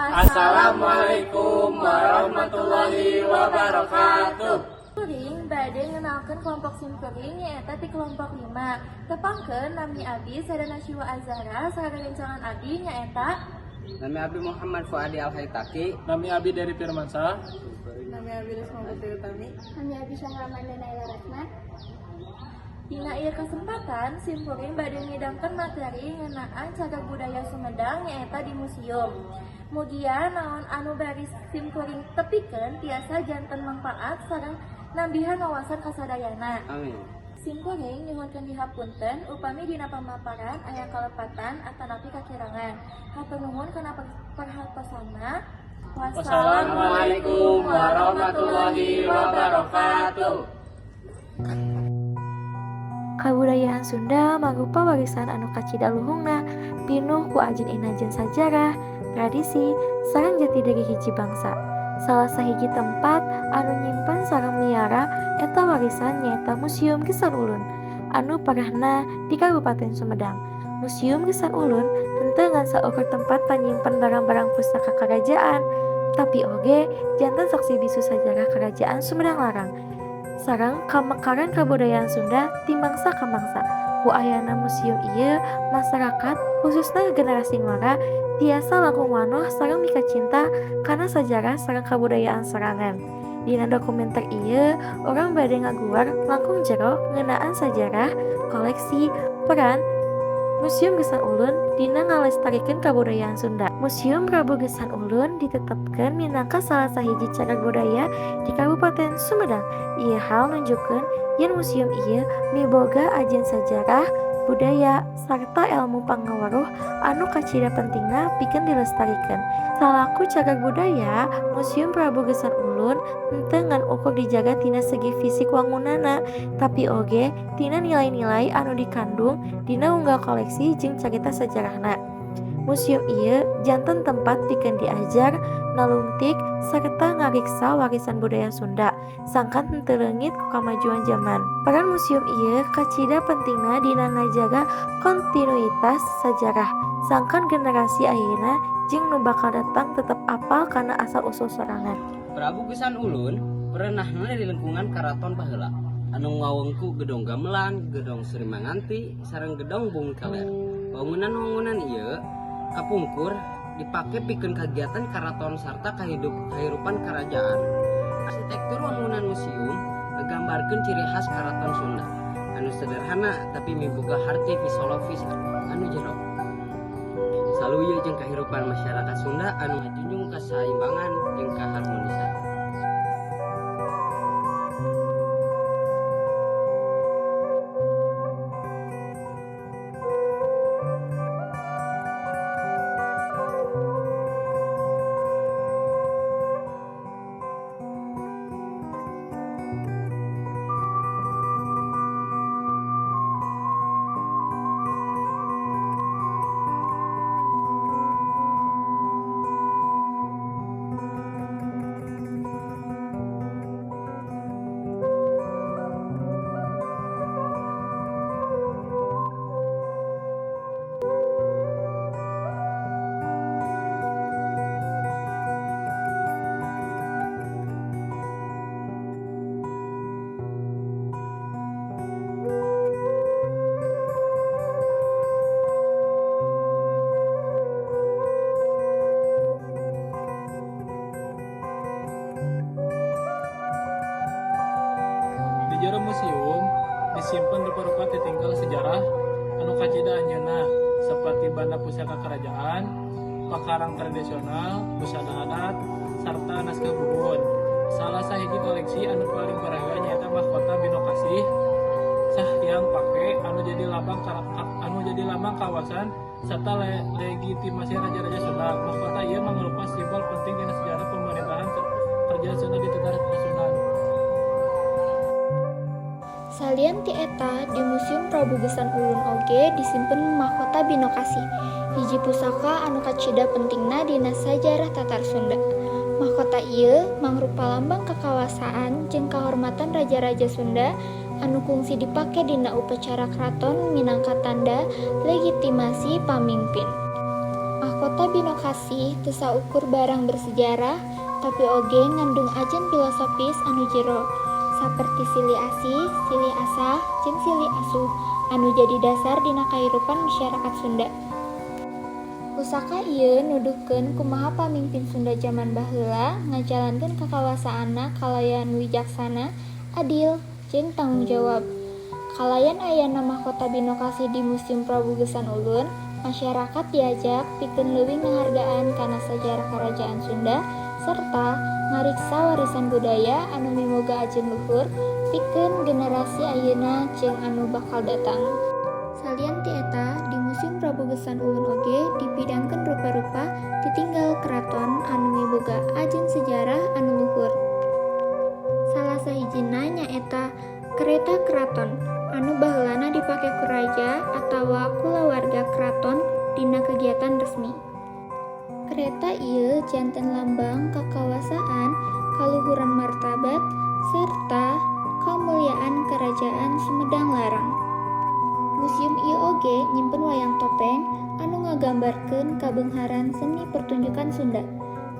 Assalamualaikum warahmatullahi wabarakatuh. Kuring bade ngenalkeun kelompok simkuring, nyaeta ti kelompok 5. Tepangkeun, nami abdi Sadana Siwa Azhara, sareng rencangan abdi nyaeta Nami abdi Muhammad Fuadi Al Haitaki. Nami abdi dari Firmansyah. Nami abdi Risma Putri Utami. Nami abdi Syahramanda Naila Rahman. Dina ieu kesempatan simkuring bade ngidangkeun materi ngeunaan cagar budaya Sumedang, nyaeta di museum. Mugia naon anu bari simkuring tepikeun tiasa janten manfaat sareng nambihan wawasan kasadayana. Amin. Simkuring nyuhunkeun dihapunten upami dina pamaparan aya kalepatan atanapi kakirangan. Hatur nuhun kana perhatosanna. Wassalamualaikum warahmatullahi wabarakatuh. Kabudayaan Sunda mangrupa warisan anu kacida luhungna, pinuh ku ajen inajen sajarah, tradisi, sareng jati diri hiji bangsa. Salah sahiji tempat anu nyimpen sareng miara eta warisan nyaeta Museum Geusan Ulun anu parahna di Kabupaten Sumedang. Museum Geusan Ulun henteu ngan saukur tempat panyimpen barang-barang pusaka kerajaan, tapi oge janten saksi bisu sajarah Kerajaan Sumedang Larang sareng kamekaran kabudayaan Sunda ti mangsa ka mangsa. Ku ayana museum ieu, masyarakat, khususna generasi ngora, tiasa langkung wanoh sareng mikacinta kana sajarah sareng kabudayaan sorangan. Dina dokumenter ieu, urang bade ngaguar langkung jero ngeunaan sajarah, koleksi, peran Museum Geusan Ulun dina ngalestarikeun kabudayaan Sunda. Museum Prabu Geusan Ulun ditetepkeun minangka salah sahiji cagar budaya di Kabupaten Sumedang. Ieu hal nunjukkeun yen museum ieu miboga ajen sajarah, budaya, sarta elmu pangaweruh anu kacida pentingna pikeun dilestarikeun. Salaku cagar budaya, Museum Prabu Geusan Ulun henteu ngan ukur dijaga tina segi fisik wangunana, tapi oge tina nilai-nilai anu dikandung dina unggal koleksi jeung carita sajarahna. Museum ieu janten tempat pikeun diajar, nalungtik, sarta ngariksa warisan budaya Sunda, sangkan henteu leungit ku kamajuan jaman. Peran museum ieu kacida pentingna dina ngajaga kontinuitas sajarah, sangkan generasi ayeuna jeung nu bakal datang tetep apal kana asal usul sorangan. Prabu Geusan Ulun perenahna di lingkungan Karaton baheula anu ngawengku Gedong Gamelan, Gedong Sri Manganti, sareng Gedong Bumi Kaler. Bangunan-bangunan ieu kapungkur dipake pikeun kagiatan karaton sarta kahirupan kerajaan. Arsitektur bangunan museum ngagambarkeun ciri khas Karaton Sunda anu sederhana tapi miboga harti filosofis anu jero. Saluyu jeung kahirupan masyarakat Sunda anu ngajunjung kasaimbangan jeung kaharmonisan. Di jero museum disimpan rupa-rupa titinggal sejarah anu kacida anjeunna, seperti banda pusaka kerajaan, pakarang tradisional, busana adat, serta naskah buhun. Salah sahiji koleksi anu paling berharga nyaeta mahkota Binokasih Sah Hyang Pake anu jadi lambang kawasan serta legitimasi raja-raja Sunda. Mahkota ieu mangrupa simbol penting dina sejarah pemerintahan kerajaan Sunda di Tatar Pasundan. Salian ti eta, di Museum Prabu Geusan Ulun oge disimpen mahkota Binokasih, hiji pusaka anu kacida pentingna dina sajarah Tatar Sunda. Mahkota ieu mangrupa lambang kakawasaan jeung kahormatan raja-raja Sunda anu kungsi dipake dina upacara kraton minangka tanda legitimasi pamimpin. Mahkota Mahkota Binokasih teu saukur barang bersejarah, tapi oge ngandung ajen filosofis anu jero, saperti silih asih, silih asah, jeung silih asuh anu jadi dasar dina kahirupan masyarakat Sunda. Pusaka ieu nuduhkeun kumaha pamingpin Sunda jaman baheula ngajalankeun kakawasaanna kalayan wijaksana, adil, jeung tanggung jawab. Kalayan ayana Mahkota Binokasih di Museum Prabu Geusan Ulun, masyarakat diajak pikeun leuwih ngahargaan kana sajarah Kerajaan Sunda serta ngariksa warisan budaya anu miboga ajen luhur pikeun generasi ayeuna jeung anu bakal datang. Salian ti eta, di Museum Prabu Geusan Ulun oge dipidangkeun rupa-rupa titinggal keraton anu miboga ajen sejarah anu luhur. Salah sahijina nyaeta Kereta Keraton anu baheulana dipake ku raja atawa kulawarga keraton dina kegiatan resmi. Kereta ieu janten lambang kakawasaan, kaluhuran martabat, serta kamuliaan Kerajaan Sumedang Larang. Museum ieu oge nyimpen wayang topeng anu ngagambarkeun kabeungharan seni pertunjukan Sunda.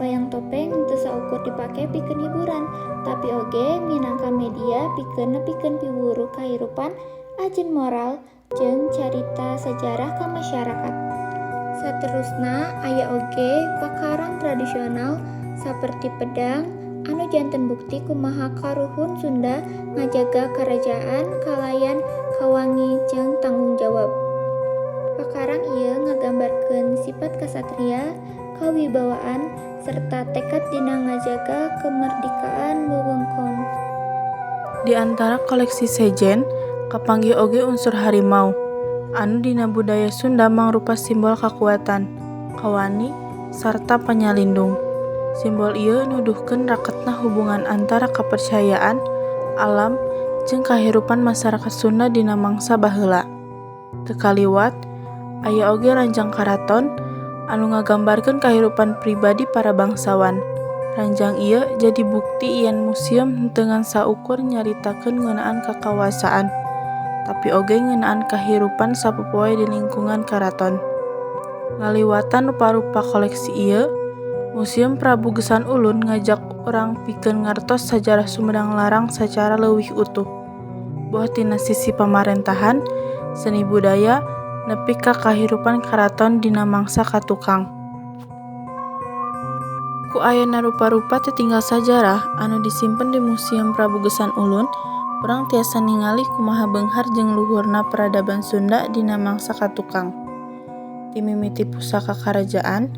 Wayang topeng teu saukur dipake pikeun hiburan, tapi oge minangka media pikeun nepikeun piwuruh kahirupan, ajen moral, jeung carita sajarah ka masyarakat. Saterusna aya oge pakarang tradisional saperti pedang anu janten bukti kumaha karuhun Sunda ngajaga karajaan kalayan kawangi jeung tanggung jawab. Pakarang ieu ngagambarkeun sifat kasatria, kawibawaan, serta tekad dina ngajaga kemerdekaan wewengkon. Di antara koleksi sejen, kapanggih oge unsur harimau, anu dina budaya Sunda mangrupa simbol kakuatan, kawani, sarta panyalindung. Simbol ieu nuduhkeun raketna hubungan antara kapercayaan, alam, jeung kahirupan masyarakat Sunda dina mangsa baheula. Teu kaliwat, aya oge ranjang karaton anu ngagambarkeun kahirupan pribadi para bangsawan. Ranjang ieu jadi bukti yen museum henteu ngan saukur nyaritakeun ngeunaan kakawasaan, tapi oge ngeunaan kahirupan sapopoe di lingkungan karaton. Ngaliwatan rupa-rupa koleksi ieu, Museum Prabu Geusan Ulun ngajak urang pikeun ngartos sajarah Sumedang Larang sacara leuwih utuh. Boh tina sisi pamarentahan, seni budaya, nepi ka kahirupan karaton dina mangsa katukang. Ku ayana rupa-rupa titinggal sajarah anu disimpen di Museum Prabu Geusan Ulun, urang tiasa ningali kumaha beunghar jeung luhurna peradaban Sunda dina mangsa katukang. Ti mimiti pusaka karajaan,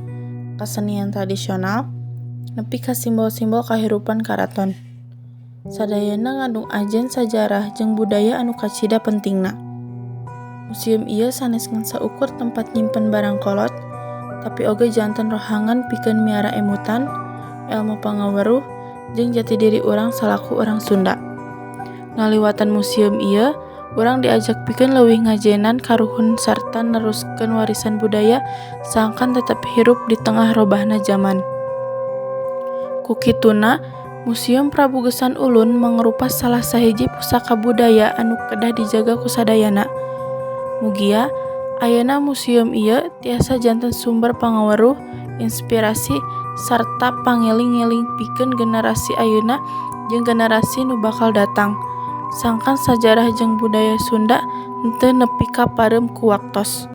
kasenian tradisional, nepi ka simbol-simbol kahirupan karaton. Sadayana ngandung ajen sajarah jeung budaya anu kacida pentingna. Museum ieu sanes ngan saukur tempat nyimpen barang kolot, tapi oge janten rohangan pikeun miara emutan, elmu pangaweruh, jeung jati diri urang salaku urang Sunda. Ngaliwatan museum ieu, urang diajak pikeun leuwih ngajenan karuhun sarta neruskeun warisan budaya sangkan tetep hirup di tengah robahna jaman. Ku kituna, Museum Prabu Geusan Ulun mangrupa salah sahiji pusaka budaya anu kedah dijaga ku sadayana. Mugia ayeuna museum ieu tiasa janten sumber pangaweruh, inspirasi, sarta pangeling-eling pikeun generasi ayeuna jeung generasi nu bakal datang, sangkan sajarah jeung budaya Sunda henteu nepi ka pareum ku waktos.